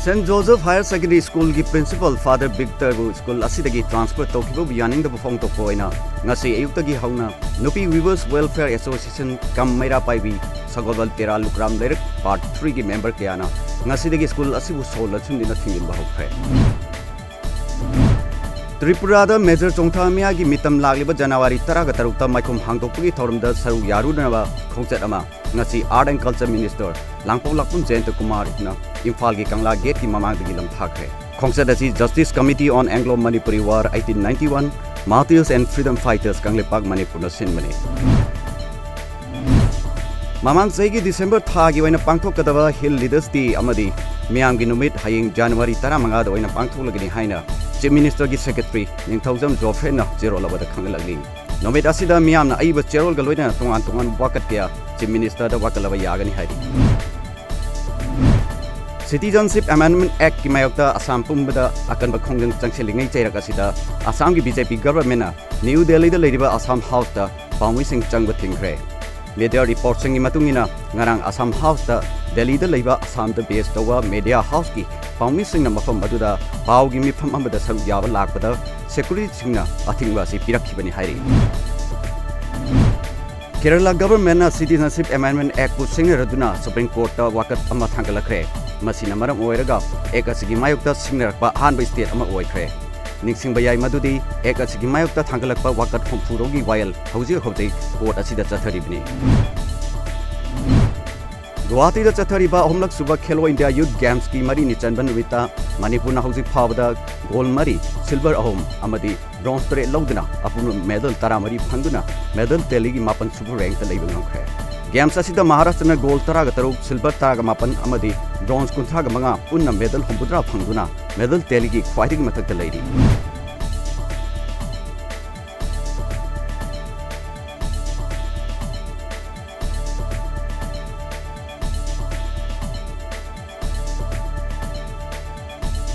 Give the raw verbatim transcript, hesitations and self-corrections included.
Saint Joseph Higher Secondary School ꯒꯤ principal Father Victor ꯕꯨ school ꯑꯁꯤꯗꯒꯤ transfer ꯇꯧꯈꯤꯕꯕꯨ ꯌꯥꯅꯤꯡꯗꯕ ꯐꯣꯡꯗꯣꯛꯄ ꯑꯣꯏꯅ ꯉꯁꯤ ꯑꯌꯨꯛꯇꯒꯤ ꯍꯧꯅ ꯅꯨꯄꯤ Weavers Welfare Association ꯀꯝ ꯃꯩꯔꯥ ꯄꯥꯏꯕꯤ ꯁꯒꯣꯜꯕꯟ ꯇꯦꯔꯥ ꯂꯨꯀ꯭ꯔꯥꯝ ꯂꯩꯔꯛ part three ꯒꯤ member ꯀꯌꯥꯅ ꯉꯁꯤꯗꯒꯤ school ꯑꯁꯤꯕꯨ ꯁꯣ ꯂꯣꯟꯁꯤꯟꯗꯨꯅ ꯊꯤꯡꯖꯤꯟꯕ ꯍꯧꯈ꯭ꯔꯦ꯫ ꯇ꯭ꯔꯤꯄꯨꯔꯥꯗ ꯃꯦꯖꯔ ꯆꯣꯡꯊꯥ ꯃꯤꯌꯥꯒꯤ ꯃꯤꯇꯝ ꯂꯥꯛꯂꯤꯕ ꯖꯅꯋꯥꯔꯤ ꯇꯔꯥꯒ ꯇꯔꯨꯛꯇ ꯃꯥꯏꯈꯨꯝ ꯍꯥꯡꯗꯣꯛꯄꯒꯤ ꯊꯧꯔꯝꯗ ꯁꯔꯨꯛ ꯌꯥꯔꯨꯅꯅꯕ ꯈꯣꯡꯆꯠ ꯑꯃ ꯉꯁꯤ Art and Culture Minister ꯂꯥꯡꯄꯣꯛ ꯂꯥꯛꯄꯝ ꯖꯌꯟꯇ ꯀꯨꯃꯥꯔꯅ ꯏꯝꯐꯥꯜꯒꯤ ꯀꯪꯂꯥ ꯒꯦꯠꯀꯤ ꯃꯃꯥꯡꯗꯒꯤ ꯂꯝꯊꯥꯈ꯭ꯔꯦ꯫ ꯈꯣꯡꯆꯠ ꯑꯁꯤ Justice Committee on Anglo-Manipuri War eighteen ninety-one, Martyrs and Freedom Fighters Kangleipak ꯃꯅꯤꯄꯨꯔꯅ ꯁꯤꯟꯕꯅꯤ꯫ ꯃꯃꯥꯡ ꯆꯍꯤꯒꯤ ꯗꯤꯁꯦꯝꯕꯔ ꯊꯥꯒꯤ ꯑꯣꯏꯅ ꯄꯥꯡꯊꯣꯛꯀꯗꯕ Hill Leaders Day ꯑꯃꯗꯤ ꯃꯤꯌꯥꯝꯒꯤ ꯅꯨꯃꯤꯠ ꯍꯌꯦꯡ ꯖꯅꯋꯥꯔꯤ ꯇꯔꯥꯃꯉꯥꯗ ꯑꯣꯏꯅ ꯄꯥꯡꯊꯣꯛꯂꯒꯅꯤ ꯍꯥꯏꯅ Chief Minister ꯒꯤ Secretary ꯅꯤꯡꯊꯧꯖꯝ ꯖꯣꯐ꯭ꯔꯦꯟꯅ ꯆꯦꯔꯣꯜ ꯑꯃꯗ ꯈꯪꯍꯜꯂꯛꯂꯤ꯫ ꯅꯨꯃꯤꯠ ꯑꯁꯤꯗ ꯃꯤꯌꯥꯝꯅ ꯑꯏꯕ ꯆꯦꯔꯣꯜꯒ ꯂꯣꯏꯅꯅ ꯇꯣꯉꯥꯟ ꯇꯣꯉꯥꯟꯕ ꯋꯥꯀꯠ ꯀꯌꯥ Chief Minister ꯗ ꯋꯥꯀꯠꯂꯕ ꯌꯥꯒꯅꯤ ꯍꯥꯏꯔꯤ꯫ Citizenship Amendment Act ꯀꯤ ꯃꯥꯌꯣꯛꯇ ꯑꯁꯥꯝ ꯄꯨꯝꯕꯗ ꯑꯀꯟꯕ ꯈꯣꯡꯖꯪ ꯆꯪꯁꯤꯜꯂꯤꯉꯩ ꯆꯩꯔꯛ ꯑꯁꯤꯗ ꯑꯁꯥꯝꯒꯤ B J P government ꯅ ꯅ꯭ꯌꯨ ꯗꯦꯜꯂꯤꯗ ꯂꯩꯔꯤꯕ ꯑꯁꯥꯝ ꯍꯥꯎꯁꯇ ꯄꯥꯎꯃꯤꯁꯤꯡ ꯆꯪꯕ ꯊꯤꯡꯈ꯭ꯔꯦ꯫ Media reportꯁꯤꯡꯒꯤ ꯃꯇꯨꯡ ꯏꯟꯅ, ꯉꯔꯥꯡ ꯑꯁꯥꯝ ꯍꯥꯎꯁꯇ ꯗꯦꯜꯂꯤꯗ ꯂꯩꯕ ꯑꯁꯥꯝꯗ base ꯇꯧꯕ media houseꯀꯤ ꯄꯥꯎꯃꯤꯁꯤꯡꯅ ꯃꯐꯝ ꯑꯗꯨꯗ ꯄꯥꯎꯒꯤ ꯃꯤꯐꯝ ꯑꯃꯗ ꯁꯔꯨꯛ ꯌꯥꯕ ꯂꯥꯛꯄꯗ securityꯁꯤꯡꯅ ꯑꯊꯤꯡꯕ ꯑꯁꯤ ꯄꯤꯔꯛꯈꯤꯕꯅꯤ ꯍꯥꯏꯔꯤ꯫ ꯀꯦꯔꯂꯥ governmentꯅ Citizenship Amendment Actꯄꯨ ꯁꯤꯡꯅꯔꯗꯨꯅ Supreme Courtꯇ ꯋꯥꯀꯠ ꯑꯃ ꯊꯥꯡꯒꯠꯂꯛꯈ꯭ꯔꯦ꯫ ꯃꯁꯤꯅ ꯃꯔꯝ ꯑꯣꯏꯔꯒ Act ꯑꯁꯤꯒꯤ ꯃꯥꯌꯣꯛꯇ ꯁꯤꯡꯅꯔꯛꯄ ꯑꯍꯥꯟꯕ state ꯑꯃ ꯑꯣꯏꯈ꯭ꯔꯦ꯫ ꯅꯤꯡꯁꯤꯡꯕ ꯌꯥꯏ ꯃꯗꯨꯗꯤ Act ꯑꯁꯤꯒꯤ ꯃꯥꯌꯣꯛꯇ ꯊꯥꯡꯒꯠꯂꯛꯄ ꯋꯥꯀꯠ ꯍꯨꯝꯐꯨ ꯔꯣꯝꯒꯤ ꯋꯥꯌꯦꯜ ꯍꯧꯖꯤꯛ ꯍꯧꯖꯤꯛ court ꯑꯁꯤꯗ ꯆꯠꯊꯔꯤꯕꯅꯤ꯫ ꯒꯨꯋꯥꯍꯥꯇꯤꯗ ꯆꯠꯊꯔꯤꯕ ꯑꯍꯨꯝꯂꯛ ꯁꯨꯕ Khelo India Youth Gamesꯀꯤ ꯃꯔꯤꯅꯤ ꯆꯟꯕ ꯅꯨꯃꯤꯠꯇ ꯃꯅꯤꯄꯨꯔꯅ ꯍꯧꯖꯤꯛ ꯐꯥꯎꯕꯗ gold ꯃꯔꯤ, silver ꯑꯍꯨꯝ ꯑꯃꯗꯤ bronze ꯇꯔꯦꯠ ꯂꯧꯗꯨꯅ ꯑꯄꯨꯟꯕ medal ꯇꯔꯥꯃꯔꯤ ꯐꯪꯗꯨꯅ medal tallyꯒꯤ ꯃꯥꯄꯟ ꯁꯨꯕ rankꯇ ꯂꯩꯕ ꯉꯝꯈ꯭ꯔꯦ꯫ Games ꯑꯁꯤꯗ ꯃꯍꯥꯔꯥꯁꯇ꯭ꯔꯅ gold ꯇꯔꯥꯒ ꯇꯔꯨꯛ, silver ꯇꯔꯥꯒ ꯃꯥꯄꯟ ꯑꯃꯗꯤ bronze ꯀꯨꯟꯊ꯭ꯔꯥꯒ ꯃꯉꯥ ꯄꯨꯟꯅ medal ꯍꯨꯝꯐꯨꯇꯔꯥ ꯐꯪꯗꯨꯅ medal tallyꯒꯤ ꯈ꯭ꯋꯥꯏꯗꯒꯤ ꯃꯊꯛꯇ ꯂꯩꯔꯤ꯫